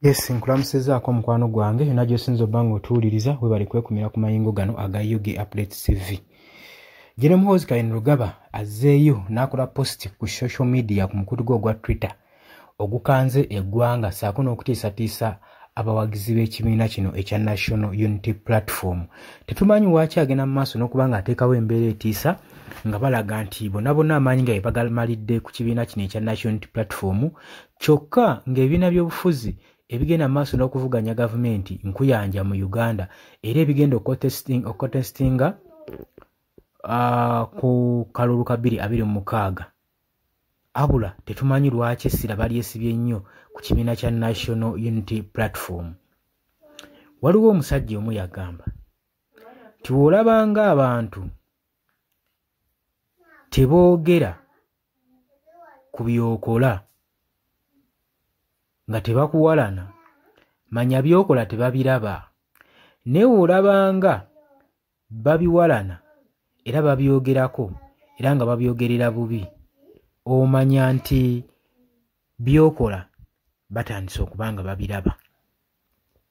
Yes, nkulamusizzaako mukwano gwange yonna gy'osinza obba ng'otuwuliriza. Webale kwekumira ku mayingo gano aga UG Updates TV. General Muhoozi Kainerugaba azzeeyo n'akola post ku social media ku mukutu gwe ogwa Twitter ogukanze eggwanga ssaako n'okutiisatiisa abawagizi b'ekibiina kino ekya National Unity Platform. Tetumanyi lwaki agenda mu maaso n'okuba ng'ateekawo embeera etiisa nga balaga nti bonna bonna amaanyi nga bagamalidde ku kibiina kino ekya National Unity Platform, kyokka ng'ebibiina by'obufuzi ebigenda mu maaso n'okuvuganya gavumenti nkuyanja mu Uganda era ebigenda okucontestinga ku kalulu ka 2026 abula tetumanyi lwaki essira balyesibye nnyo ku kibiina kya National Unity Platform. Waliwo omusajja omu yagamba nti bw'olabanga abantu teboogera ku by'okola nga tebakuwalana, manya by'okola tebabiraba, naye bw'olabanga babiwalana era babyogerako era nga babyogerera bubi, omanya nti by'okola batandise okuba nga babiraba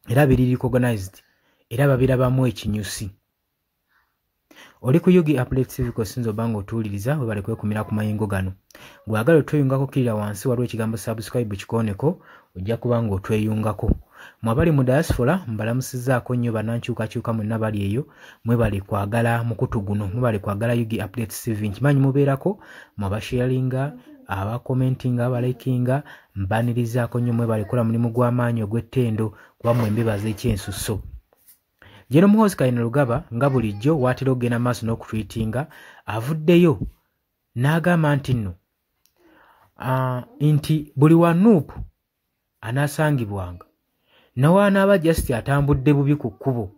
era biri recognized era babirabamu ekinyusi. Oli ku UG Updates TV kw'osinza obba ng'otuwuliriza. Webale kwekumira ku mayingo gano. Gw'agala otweyungako, kkirira wansi waliwo ekigambo "subscribe", kikooneko, ojja kuba ng'otweyungako. Mwe abali mu diaspora mbalamusizzaako nnyo, bannankyukakyuka mwenna bali eyo, mwebale kwagala mukutu guno, mwebale kwagala UG Updates TV. Nkimanyi mubeerako mwe abasharinga, abakomentinga, abalikinga, mbanirizaako nnyo. Mwebale kukola mulimu gw'amaanyi ogw'ettendo kuba mmwe mbebaza ekyensusso. General Muhoozi Kainerugaba nga bulijjo waatera okugenda maaso n'okutwitinga, avuddeyo n'agamba nti nno nti buli wa NUP anaasangibwanga nawaanaaba just atambudde bubi ku kkubo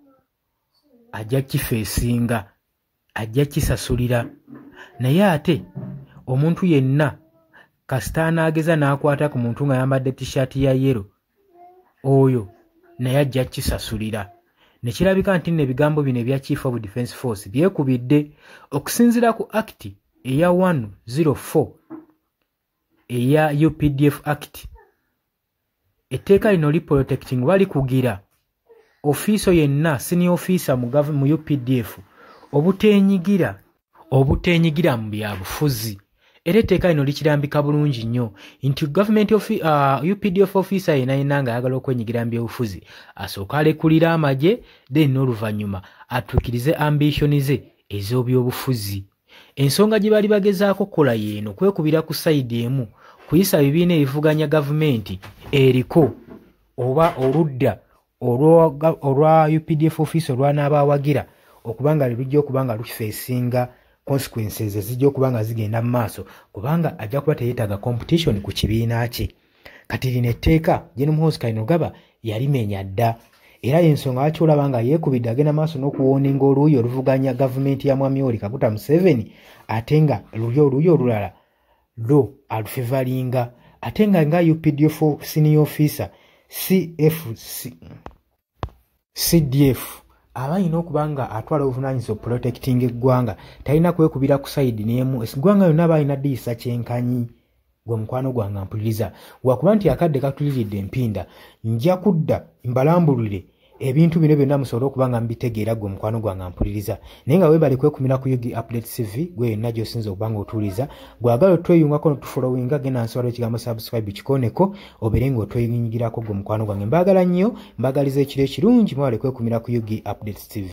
ajja kifeesinga, ajja kisasulira. Naye ate omuntu yenna kasita anaageza n'akwata ku muntu ng'ayambadde T-shirt ya yellow, oyo naye ajja kisasulira. Ne kirabika nti nno ebigambo bino ebya Chief of Defence Force byekubidde okusinziira ku Act eya 104 eya UPDF Act. Etteeka lino li protecting oba likugira officer yenna, senior officer mu UPDF, obuteenyigira mu byabufuzi. Era etteeka lino likirambika bulungi nnyo nti gavumenti UPDF officer yenna yenna ng'ayagala okwenyigira mu byobufuzi asooke alekulira amagye, then n'oluvannyuma atuukirize ambition ze ez'obyobufuzi. Ensonga gye bali bagezaako kukola yeeno kwekubira ku side emu kuyisa bibiina ebivuganya gavumenti eriko oba oludda olwa UPDF officer olwanaabaawagira okuba nga lujja okuba nga lufeesinga consequences ezijja okuba nga zigenda mu maaso, kubanga ajja kuba teyeetaaga competition ku kibiina kye. Kati lino etteeka Gen Muhoozi Kainerugaba yalimenya dda, era yensonga lwaki olaba nga yeekubidde agenda maaso n'okuwarninga oluuyi oluvuganya gavumenti ya Mwami Yoweri Kaguta Museveni, ate nga luli oluuyi olulala lwo alufavouringa, ate nga UPDF senior officer CFC CDF aba alina okuba nga atwala obuvunaanyizibwa protecting eggwanga, talina kwekubira ku side n'emu. Eggwanga yonna aba alina diyisa kyenkanyi. Gwe mukwano gwange mpuliriza, wakuba nti akadde katuliridde empinda, nja kudda mbalambulire ebintu bino byonna musobole okuba nga mubitegeera. Gwe mukwano gwange mpuliriza, naye nga webale kwekumira ku UG Update TV. Gwe yenna gy'osinza okuba nga otuwuliza, gwagala otweyungako notufollowinga, genda nsi waliwo ekigambo "subscribe", kikooneko, obeere nga otwenyigirako. Gwe mukwano gwange mbaagala nnyo, mbaagaliza ekiro ekirungi. Mwebale kwekumira ku UG Update TV.